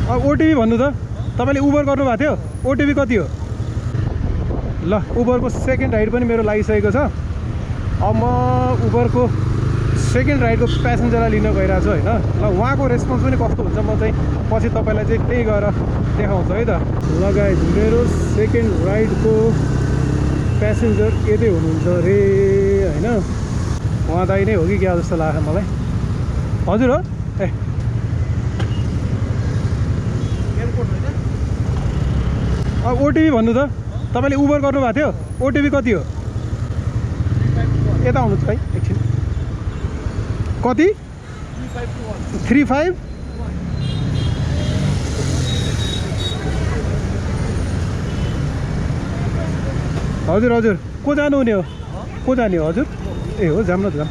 OTP भन्नु त तपाईँले उबर गर्नुभएको थियो ओटिपी कति हो ल उबरको सेकेन्ड राइड पनि मेरो लागिसकेको छ अब म उबरको सेकेन्ड राइडको प्यासेन्जरलाई लिन गइरहेको छु होइन ल उहाँको रेस्पोन्स पनि कस्तो हुन्छ म चाहिँ पछि तपाईँलाई चाहिँ त्यही गएर देखाउँछु है त ल गाइस मेरो सेकेन्ड राइडको प्यासेन्जर यतै हुनुहुन्छ अरे होइन उहाँ दाइ नै हो कि क्या जस्तो लाग्छ मलाई हजुर हो ए ओटिपी भन्नु त तपाईँले उबर गर्नुभएको थियो ओटिपी कति हो यता आउनुहोस् है एकछिन कति 35 हजुर हजुर को जानुहुने हो को जाने हो हजुर ए हो जाम न त जाम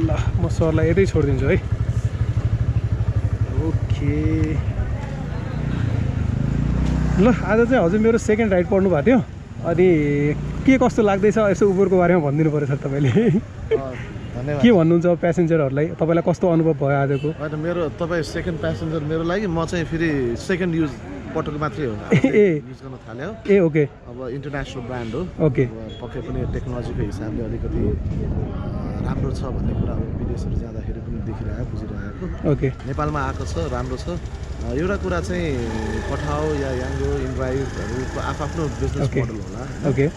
ल म सरलाई यतै छोडिदिन्छु है ओके ल आज चाहिँ हजुर मेरो सेकेन्ड राइड पर्नु भएको थियो अनि के कस्तो लाग्दैछ यसो उबरको बारेमा भनिदिनु पऱ्यो सर तपाईँले धन्यवाद के भन्नुहुन्छ प्यासेन्जरहरूलाई तपाईँलाई कस्तो अनुभव भयो आजको होइन मेरो तपाईँ सेकेन्ड प्यासेन्जर मेरो लागि म चाहिँ फेरि सेकेन्ड युज पटक मात्रै हो युज गर्न थाल्यो ए ओके अब इन्टरनेसनल ब्रान्ड हो ओके पक्कै पनि टेक्नोलोजीको हिसाबले अलिकति राम्रो छ भन्ने कुरा अब विदेशहरू जाँदाखेरि पनि देखिरहेको बुझिरहेको ओके नेपालमा आएको छ राम्रो छ एउटा कुरा चाहिँ पठाओ या याङ्गो इन्ड्राइभहरूको आफ्नो बिजनेस मोडल होला ओके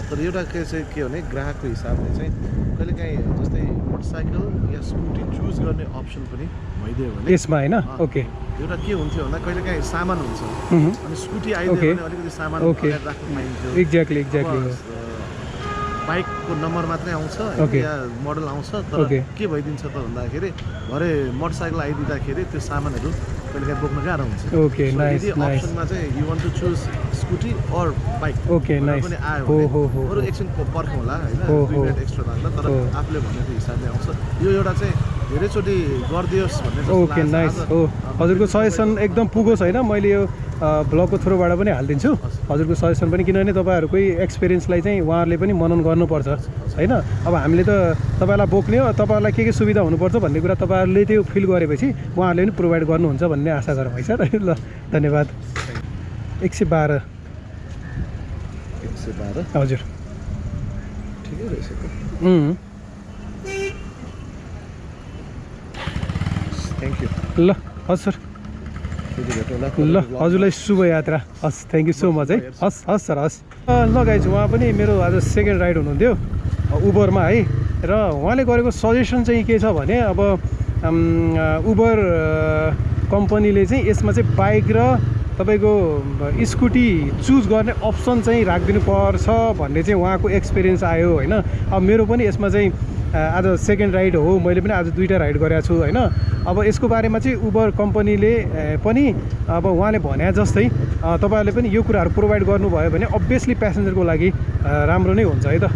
तर एउटा के चाहिँ के भने ग्राहकको हिसाबले चाहिँ कहिलेकाहीँ जस्तै मोटरसाइकल या स्कुटी चुज गर्ने अप्सन पनि भइदियो भने यसमा होइन ओके एउटा के हुन्थ्यो भन्दा कहिलेकाहीँ सामान हुन्छ अनि स्कुटी आइदियो भने अलिकति सामान राख्न पाइन्थ्यो एक्ज्याक्टली बाइकको नम्बर मात्रै आउँछ या मोडल आउँछ तर के भइदिन्छ त भन्दाखेरि भरे मोटरसाइकल आइदिँदाखेरि त्यो सामानहरू कहिलेकाहीँ बोक्न गाह्रो हुन्छ ओके नाइस नाइस अप्सनमा चाहिँ you want to choose scooty or bike okay nice पनि आयो भने अरू एकछिन पर्खौँ होला होइन 2 मिनट एक्स्ट्रा लाग्ला तर आफूले भनेको हिसाबले आउँछ यो एउटा चाहिँ धेरैचोटि गरिदियोस् भन्ने ओके नाइस हो हजुरको सजेसन एकदम पुगोस् होइन मैले यो ब्लगको थ्रुबाट पनि हालिदिन्छु हजुरको सजेसन पनि किनभने तपाईँहरूकै एक्सपिरियन्सलाई चाहिँ उहाँहरूले पनि मनन गर्नुपर्छ होइन अब हामीले त तपाईँलाई बोक्ने हो तपाईँहरूलाई के सुविधा हुनुपर्छ भन्ने कुरा तपाईँहरूले त्यो फिल गरेपछि उहाँहरूले पनि प्रोभाइड गर्नुहुन्छ भन्ने आशा गरौँ है सर ल धन्यवाद 112 हजुर ठिकै रहेछ थ्याङ्क यू ल हस् सर ल हजुरलाई शुभ यात्रा हस् थ्याङ्क यू सो मच है हस् हस् सर हस् ल गाइज उहाँ पनि मेरो आज सेकेन्ड राइड हुनुहुन्थ्यो उबरमा है र उहाँले गरेको सजेसन चाहिँ के छ भने अब उबर कम्पनीले चाहिँ यसमा चाहिँ बाइक र तपाईँको स्कुटी चुज गर्ने अप्सन चाहिँ राखिदिनु पर्छ भन्ने चाहिँ उहाँको एक्सपिरियन्स आयो होइन अब मेरो पनि यसमा चाहिँ आज सेकेन्ड राइड हो मैले पनि आज 2टा राइड गरेको छु होइन अब यसको बारेमा चाहिँ उबर कम्पनीले पनि अब उहाँले भने जस्तै तपाईँहरूले पनि यो कुराहरू प्रोभाइड गर्नुभयो भने अभियसली प्यासेन्जरको लागि राम्रो नै हुन्छ है त